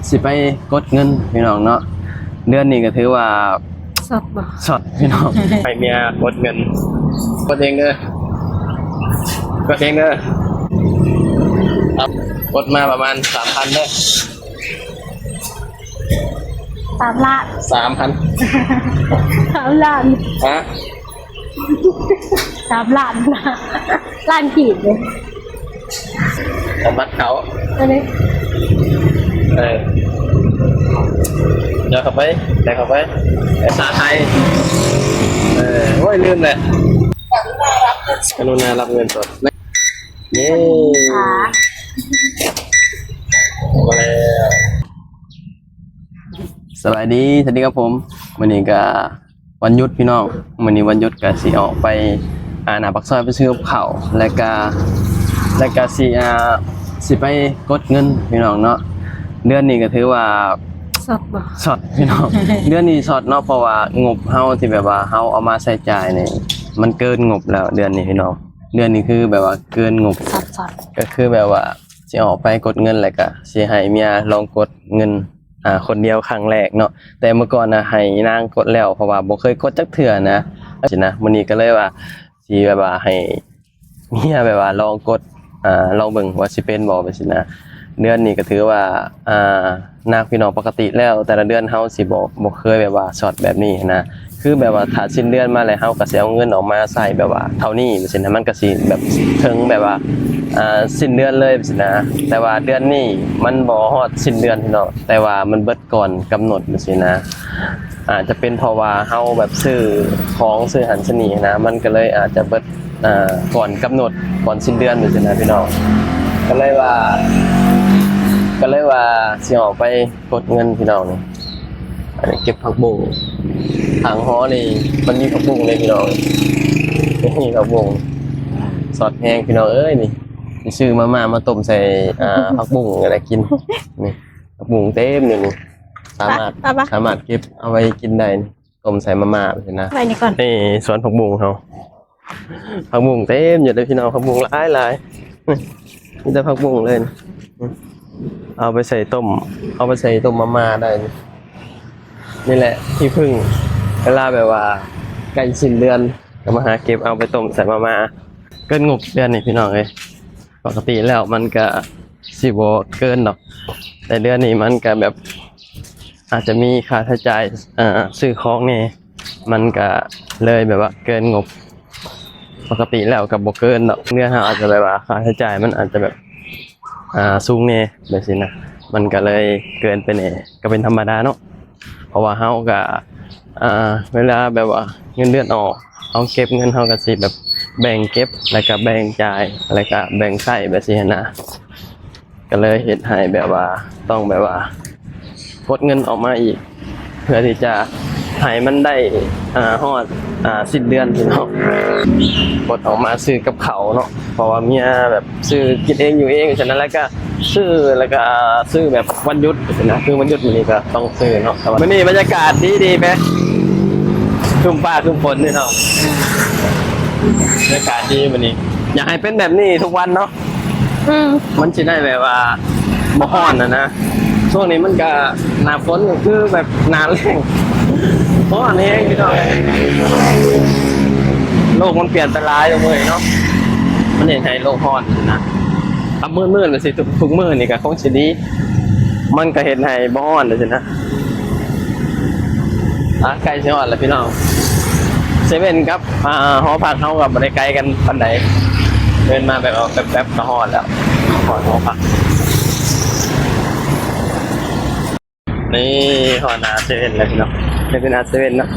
ຊິໄປກົດເງິນພີ່ນ້ອງເນາະ. ເດືອນນີ້ກໍຖືວ່າຊັອດບໍ່? ຊັອດພີ່ນ້ອງ. ໃຫ້ເມຍກົດເງິນ. ກົດເອງເດີ. ກົດເອງເດີ. ກົດມາປະມານສາມພັນເດີ. ສາມລ້ານ. ສາມພັນ. ສາມລ້ານ. ຮະ? ສາມລ້ານ. ລ້ານກີບເດ້. ເອົາບັດເຂົ້າ. ອັນນີ້. ເອີ. ເອົາເຂົ້າໄປ. ໃສ່ເຂົ້າໄປ. ພາສາໄທ. ເອີ. ໂອ້ຍ ລືມແຫຼະ. ກະລຸນາຮັບເງິນສົດ. ເຢ້. ມາແລ້ວ. ສະບາຍດີ ສະຫວັດດີຄັບຜົມ. ມື້ນີ້ກະ ວັນຢຸດພີ່ນ້ອງ, ມື້ນີ້ວັນຢຸດກະຊິອອກໄປ ອ່າ ໜ້າປາກຊອຍໄປຊື້ກັບເຂົ້າ ແລ້ວກະ ແລ້ວກະຊິ ອ່າ ຊິໄປກົດເງິນພີ່ນ້ອງເນາະ. ເດືອນນີ້ກໍຖືວ່າຊັອດບໍ່? ຊັອດພີ່ນ້ອງ. ເດືອນນີ້ຊັອດເນາະ ເພາະວ່າງົບເຮົາທີ່ແບບວ່າເຮົາເອົາມາໃຊ້ຈ່າຍນີ້ ມັນເກີນງົບແລ້ວເດືອນນີ້ພີ່ນ້ອງ. ເດືອນນີ້ຄືແບບວ່າເກີນງົບ. ຊັອດໆ. ກໍຄືແບບວ່າຊິອອກໄປກົດເງິນ ແລ້ວກະຊິໃຫ້ເມຍລອງກົດເງິນ ອ່າ ຄົນດຽວຄັ້ງແລກເນາະ. ແຕ່ເມື່ອກ່ອນນະໃຫ້ນາງກົດແລ້ວ ເພາະວ່າບໍ່ເຄີຍກົດຈັກເທື່ອນະ ຈັ່ງຊີ້ນະ. ມື້ນີ້ກໍເລີຍວ່າຊິແບບວ່າໃຫ້ເມຍແບບວ່າລອງກົດ ອ່າ ລອງເບິ່ງວ່າຊິເປັນບໍ່ ແບບຊີ້ນະ. ເດືອນນີ້ກໍຖືວ່າ ອ່າ ໜັກພີ່ນ້ອງ. ປົກກະຕິແລ້ວແຕ່ລະເດືອນເຮົາຊິບໍ່ ບໍ່ເຄີຍແບບວ່າຊັອດແບບນີ້ນະ. ຄືແບບວ່າຖ້າສິ້ນເດືອນມາແລ້ວ ເຮົາກໍຊິເອົາເງິນອອກມາໃຊ້ແບບວ່າເທົ່ານີ້ ແບບຊີ້ນະ. ມັນກໍຊິແບບເຖິງແບບວ່າ ອ່າ ສິ້ນເດືອນເລີຍ ແບບຊີ້ນະ. ແຕ່ວ່າເດືອນນີ້ມັນບໍ່ຮອດສິ້ນເດືອນພີ່ນ້ອງ ແຕ່ວ່າມັນເບິດ ກ່ອນກຳນົດ ແບບຊີ້ນະ. ອາດຈະເປັນເພາະວ່າເຮົາແບບຊື້ຂອງ ຊື້ຫັ້ນຊື້ນີ້ນະ ມັນກໍເລີຍອາດຈະເບິດ ອ່າ ກ່ອນກຳນົດ ກ່ອນສິ້ນເດືອນ ແບບຊີ້ນະພີ່ນ້ອງ. ກໍເລີຍວ່າ ກໍເລີຍວ່າຊິອອກໄປກົດເງິນພີ່ນ້ອງນີ້. ອັນນີ້ເກັບຜັກບຸ້ງ. ທາງຫໍນີ້ມັນມີຜັກບຸ້ງເດ້ພີ່ນ້ອງ. ນີ້ຜັກບຸ້ງ ຊັອດແຮງພີ່ນ້ອງເອີຍນີ້. ຊິຊື້ມາມ່າມາຕົ້ມໃສ່ ອ່າ ຜັກບຸ້ງກໍໄດ້ກິນ. ນີ້ ຜັກບຸ້ງເຕັມຢູ່ນີ້ ສາມາດ ປະ ປະ ສາມາດເກັບເອົາໄວ້ກິນໄດ້ນີ້ ຕົ້ມໃສ່ມາມ່າຊີ້ນະ. ໄວ້ນີ້ກ່ອນ. ນີ້ສວນຜັກບຸ້ງເຮົາ ຜັກບຸ້ງເຕັມຢູ່ເດ້ພີ່ນ້ອງ. ຜັກບຸ້ງຫຼາຍໆ ມີແຕ່ຜັກບຸ້ງເລີຍ. ເອົາໄປໃສ່ຕົ້ມ ເອົາໄປໃສ່ຕົ້ມມາມ່າໄດ້. ນີ້ແຫຼະທີ່ເພິ່ງ ເວລາແບບວ່າໃກ້ສິ້ນເດືອນ ກໍມາຫາເກັບເອົາໄປຕົ້ມໃສ່ມາມ່າ. ເກີນງົບເດືອນນີ້ພີ່ນ້ອງເອີຍ. ປົກກະຕິແລ້ວມັນກະຊິບໍ່ເກີນດອກ ແຕ່ເດືອນນີ້ມັນກະແບບອາດຈະມີຄ່າໃຊ້ຈ່າຍ ເອີ ຊື້ຂອງແດ່ ມັນກະເລີຍແບບວ່າເກີນງົບ. ປົກກະຕິແລ້ວກະບໍ່ເກີນດອກ ເດືອນເຮົາອາດຈະແບບວ່າຄ່າໃຊ້ຈ່າຍມັນອາດຈະແບບ ອ່າ ສູງແດ່ ແບບຊີ້ນະ. ມັນກະເລີຍເກີນໄປແດ່ ກະເປັນທຳມະດາເນາະ. ເພາະວ່າເຮົາກະ ອ່າ ເວລາແບບວ່າເງິນເດືອນອອກ ເຮົາເກັບເງິນ ເຮົາກະຊິແບບແບ່ງເກັບ ແລ້ວກະແບ່ງຈ່າຍ ແລ້ວກະແບ່ງໃຊ້ ແບບຊີ້ຫັ້ນນະ. ກະເລີຍເຮັດໃຫ້ແບບວ່າຕ້ອງແບບວ່າກົດເງິນອອກມາອີກ ເພື່ອທີ່ຈະໃຫ້ມັນໄດ້ ອ່າ ຮອດ ອ່າ ສິ້ນເດືອນພີ່ນ້ອງ. ກົດອອກມາຊື້ກັບເຂົ້າເນາະ ເພາະວ່າເມຍແບບຊື້ກິນເອງຢູ່ເອງ ສະນັ້ນແລ້ວກະ ຊື້ ແລ້ວກະຊື້ແບບວັນຢຸດຊີ້ນະ. ຄືວັນຢຸດມື້ນີ້ກະຕ້ອງຊື້ເນາະ. ແຕ່ວ່າມື້ນີ້ບັນຍາກາດດີໆ ແບບຄຶ້ມຟ້າຄຶ້ມຝົນນີ້ເນາະ. ບັນຍາກາດດີມື້ນີ້ ຢາກໃຫ້ເປັນແບບນີ້ທຸກວັນເນາະ. ອືມ ມັນຊິໄດ້ແບບວ່າບໍ່ຮ້ອນຫັ້ນນະ. ຊ່ວງນີ້ມັນກະໜ້າຝົນ ກໍຄືແບບໜ້າແລ້ງ ຮ້ອນແຮງພີ່ນ້ອງ. ໂລກມັນປ່ຽນໄປຫຼາຍເລີຍເນາະ ມັນເຮັດໃຫ້ໂລກຮ້ອນຫັ້ນນະ. ຖ້າມືດໆ ຈັ່ງຊີ້ ທຸກ ທຸກມື້ນີ້ກໍຄົງຊິດີ ມັນກໍເຮັດໃຫ້ບໍ່ຮ້ອນຈັ່ງຊີ້ນະ. ອ່ະ ໃກ້ຊິຮອດແລ້ວພີ່ນ້ອງ. ເຊເວັ່ນກັບ ອ່າ ຫໍພັກເຮົາກໍບໍ່ໄດ້ໄກກັນປານໃດ ເດີນມາແບບ ແປັບໆ ກໍຮອດແລ້ວ ຮອດຫໍພັກ. ນີ້ຮອດໜ້າເຊເວັ່ນແລ້ວພີ່ນ້ອງ. ເຊເວັ່ນ ອາ ເຊເວັ່ນເນາະ.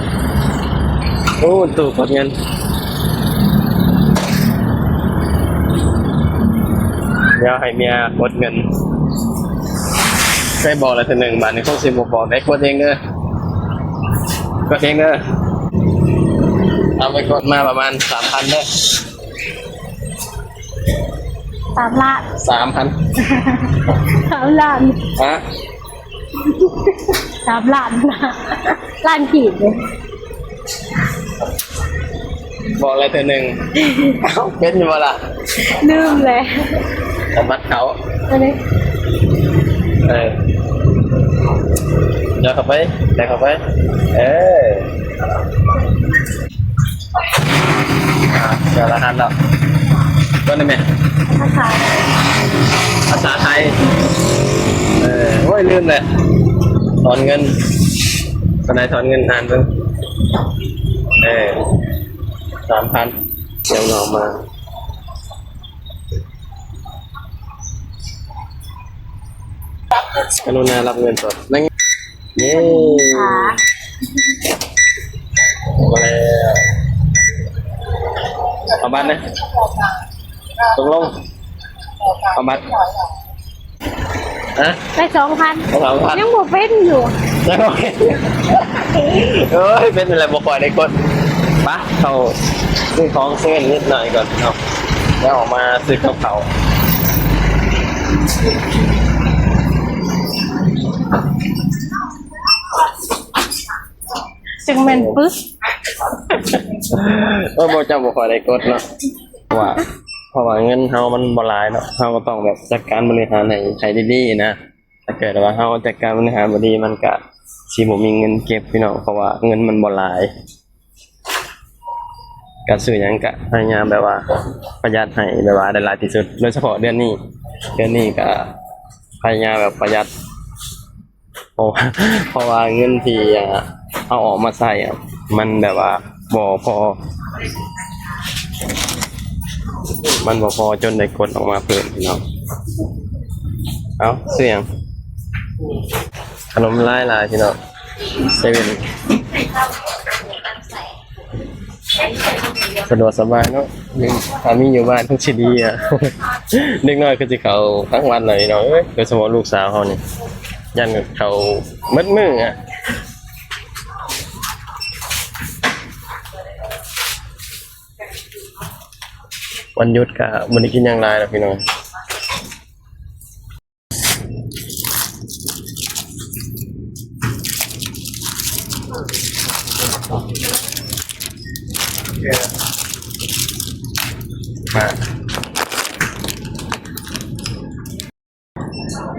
ໂອ້ ຕູ້ກົດເງິນ. ດຽວໃຫ້ເມຍກົດເງິນ. ເຄີຍບອກແລ້ວເທື່ອໜຶ່ງ ບາດນີ້ຄົງຊິບໍ່ບອກໄດ້. ກົດເອງເດີ ກົດເອງເດີ. ເອົາໄປກົດມາປະມານສາມພັນເດີ. ສາມລ້ານ. ສາມພັນ. ສາມລ້ານ. ຮະ? ສາມລ້ານ. ລ້ານກີບເດ້. ບອກແລ້ວເທື່ອໜຶ່ງ. ເອົ້າ ເປັນຢູ່ບໍ່ລະ? ລືມແລ້ວ. ເອົາບັດເຂົ້າ. ອັນນີ້. ເອີ. ເດີນເຂົ້າໄປ ເດີນເຂົ້າໄປ ເອີ ອ່າ ເຈົ້າລະຫັດແລ້ວ ເບິ່ງໄດ້ແມ່ ພາສາ ພາສາໄທ ເອີ ໂອ້ຍ ລືມແຫຼະ ຖອນເງິນ ເທົ່າໃດຖອນເງິນ ອ່ານເບິ່ງ ເອີ ສາມພັນ ດຽວນ້ອງມາ ກະລຸນາຮັບເງິນສົດ ເຢ້ ມາແລ້ວ ເອົາບັດນະ ຕົກລົງ ເອົາບັດ ຮະ ໄດ້ສອງພັນ ສອງພັນ ຍັງບໍ່ເປັນຢູ່ ຍັງບໍ່ເປັນ ເອີຍ ເປັນແລ້ວບໍ່ຄ່ອຍໄດ້ກົດ ປະ ເຂົ້າຊື້ຂອງເຊເວັ່ນນິດໜ້ອຍກ່ອນເນາະ ແລ້ວອອກມາຊື້ກັບເຂົ້າ ຈຶ່ງແມ່ນປຶກ ໂອ້ຍ ບໍ່ ເຈົ້າບໍ່ຄ່ອຍໄດ້ກົດເນາະ ເພາະວ່າ ເພາະວ່າເງິນເຮົາມັນບໍ່ຫຼາຍເນາະ ເຮົາກໍຕ້ອງແບບຈັດການບໍລິຫານໃຫ້ ໃຫ້ດີໆນະ ຖ້າເກີດວ່າເຮົາຈັດການບໍລິຫານບໍ່ດີ ມັນກະຊິບໍ່ມີເງິນເກັບພີ່ນ້ອງ ເພາະວ່າເງິນມັນບໍ່ຫຼາຍ ກະຊື້ຫຍັງກະພະຍາຍາມແບບວ່າປະຢັດໃຫ້ແບບວ່າໄດ້ຫຼາຍທີ່ສຸດ ໂດຍສະເພາະເດືອນນີ້ ເດືອນນີ້ກະພະຍາຍາມແບບປະຢັດ ເພາະວ່າ ເພາະວ່າເງິນທີ່ ອ່າ ເຮົາອອກມາໃຊ້ ອ່າ ມັນແບບວ່າບໍ່ພໍ ມັນບໍ່ພໍຈົນໄດ້ກົດອອກມາເພີ່ມພີ່ນ້ອງ ເອົ້າ ຊື້ຫຍັງ ຂະໜົມຫຼາຍໆ ພີ່ນ້ອງ ເຊເວັ່ນ ສະດວກສະບາຍເນາະ ຖ້າມີຢູ່ບ້ານຄືຊິດີອະ ເດັກນ້ອຍຄືຊິເຂົ້າທັງວັນເລີຍເນາະ ໂດຍສະເພາະລູກສາວເຮົານີ້ ຢ້ານເຂົ້າໝົດມື້ອະ ວັນຢຸດກະບໍ່ໄດ້ກິນຫຍັງຫຼາຍດອກພີ່ນ້ອງ. ມາ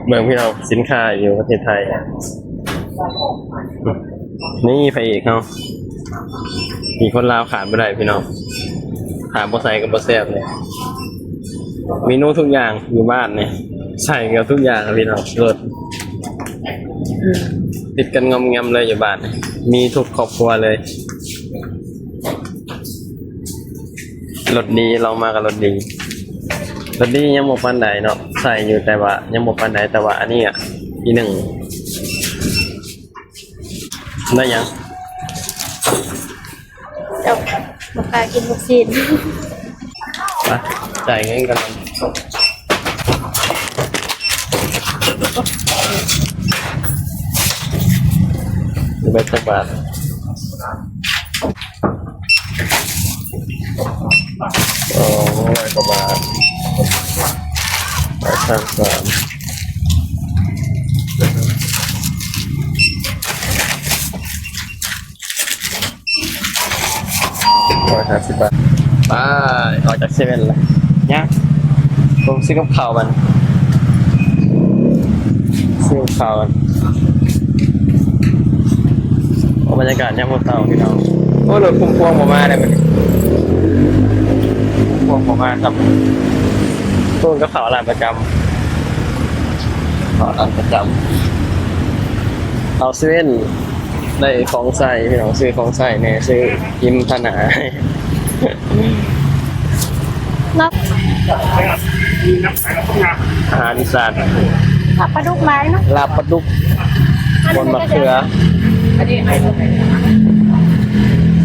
ເບິ່ງພີ່ນ້ອງ ສິນຄ້າຢູ່ປະເທດໄທ ນີ້ພະເອກເຮົາ ມີຄົນລາວຂາດບໍ່ໄດ້ພີ່ນ້ອງ ຖ້າບໍ່ໃສ່ກໍບໍ່ແຊບເລີຍ ເມນູທຸກຢ່າງຢູ່ບ້ານນີ້ ໃສ່ເກືອບທຸກຢ່າງພີ່ນ້ອງ ລົດຕິດກັນງອມແງມເລີຍຢູ່ບ້ານນີ້ ມີທຸກຄອບຄົວເລີຍ ລົດດີ ລອງມາກໍລົດດີ ລົດດີຍັງບໍ່ປານໃດເນາະ ໃຊ້ຢູ່ ແຕ່ວ່າຍັງບໍ່ປານໃດ ແຕ່ວ່າອັນນີ້ອະ ອີໜຶ່ງ ໄດ້ຫຍັງ? ເຈົ້າບໍ່ກ້າກິນລູກຊີ້ນ. ໄປ ຈ່າຍເງິນກັນ ເບິດຈັກບາດ? ສອງຮ້ອຍກວ່າບາດ ສາມພັນສາມ ຮ້ອຍຫ້າສິບບາດ. ໄປ ອອກຈາກເຊເວັ່ນລະ ຍັງ ລົງຊື້ກັບເຂົ້າມັນ ຊື້ກັບເຂົ້າມັນ. ໂອ້ ບັນຍາກາດຍາມມື້ເຊົ້າພີ່ນ້ອງ. ໂອ້ ລົດພຸ້ມພວງບໍ່ມາໄດ້ບັດນີ້ ພຸ້ມພວງບໍ່ມາຊ້ຳ. ໂອ້ ກັບເຂົ້າຮ້ານປະຈຳ ເຂົ້າຮ້ານປະຈຳ ເຂົ້າເຊເວັ່ນ. ໄດ້ຂອງໃຊ້ພີ່ນ້ອງ ຊື້ຂອງໃຊ້ແດ່ ຊື້ກິນທານາ ເນາະ ອາຫານອີສານ ລາບປາດຸກຫຼາຍເນາະ ລາບປາດຸກ ບົນມະເຂືອ.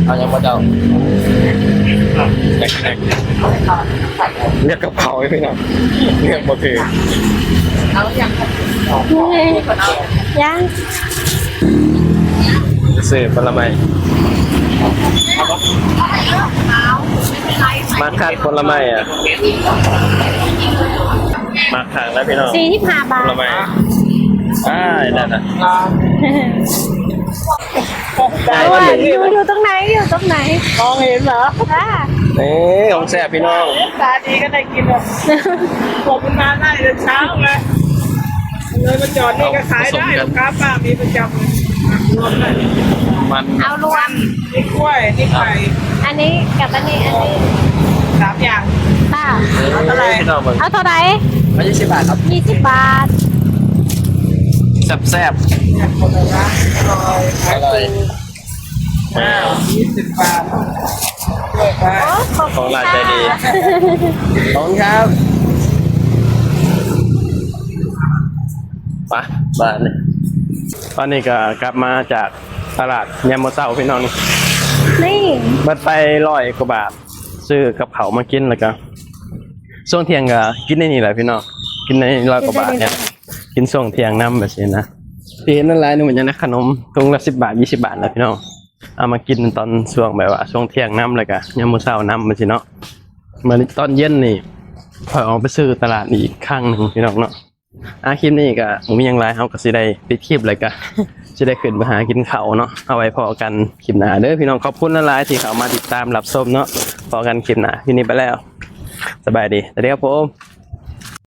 ເອົາຫຍັງບໍ່ເຈົ້າ? ເລືອກກັບເຂົ້າໃຫ້ພີ່ນ້ອງ ເລືອກບໍ່ຖືກ. ເອົາຫຍັງ? ຍັງ. ຊື້ຜົນລະໄມ້ ມາຄັດຜົນລະໄມ້ອະ ມາຄັດແລ້ວພີ່ນ້ອງ ສີ່ສິບຫ້າບາດ ຜົນລະໄມ້. ອ້າຍ ນັ້ນນະ ເອົາ ຢູ່ ຢູ່ຕົງໄຫນ? ຢູ່ຕົງໄຫນ? ມອງເຫັນເຫຼືອ? ເອີ ຂອງແຊບພີ່ນ້ອງ ຕາດີກໍໄດ້ກິນແລ້ວ ຜົມມັນມາໄດ້ແຕ່ເຊົ້າໄງ ເລີຍມາຈອດນີ້ກໍຂາຍໄດ້ ລູກຄ້າປ້າມີປະຈຳ. ມັນ ເອົາລວມ ມີກ້ວຍ ມີໄຂ່ ອັນນີ້ກັບອັນນີ້ ອັນນີ້ ສາມຢ່າງ ค่ะ ເອົາເທົ່າໃດ? ເອົາເທົ່າໃດ? เอายี่สิบบาทครับ ยี่สิบบาท แซ่บแซ่บ อร่อย อร่อย อ้าวยี่สิบบาทด้วยครับ โอ้ขอบ ของ คุณ ร้าน ค่ะ ใจดี ขอบคุณครับ ไปบ้านนี่ ตอนนี้ก็กลับมาจากตลาดยามมื้อเช้าพี่น้อง นี่ เบิดไปร้อยกว่าบาท ซื้อกับข้าวมากินแล้วก็ ช่วงเที่ยงก็กินในนี่แหละพี่น้อง กินในร้อยกว่าบาทเนี่ย กินช่วงเที่ยงนำแบบนี้นะ ที่เห็นนั่นหลายนึงมันยังได้ขนมถุงละสิบบาท ยี่สิบบาทแหละพี่น้อง เอามากินตอนช่วงแบบว่าช่วงเที่ยงนำแล้วก็ยามมื้อเช้านำแบบนี้เนาะ มาตอนเย็นนี่ ข้อยออกไปซื้อตลาดอีกครั้งหนึ่งพี่น้องเนาะ อ่ะ คลิปนี้ก็บ่มีหยังหลาย เฮาก็สิได้ปิดคลิปแล้วก็ สิได้ขึ้นไปหากินข้าวเนาะ เอาไว้พ้อกันคลิปหน้าเด้อพี่น้อง ขอบคุณหลายๆที่เข้ามาติดตามรับชมเนาะ พ้อกันคลิปหน้า คลิปนี้ไปแล้ว สบายดี สวัสดีครับผม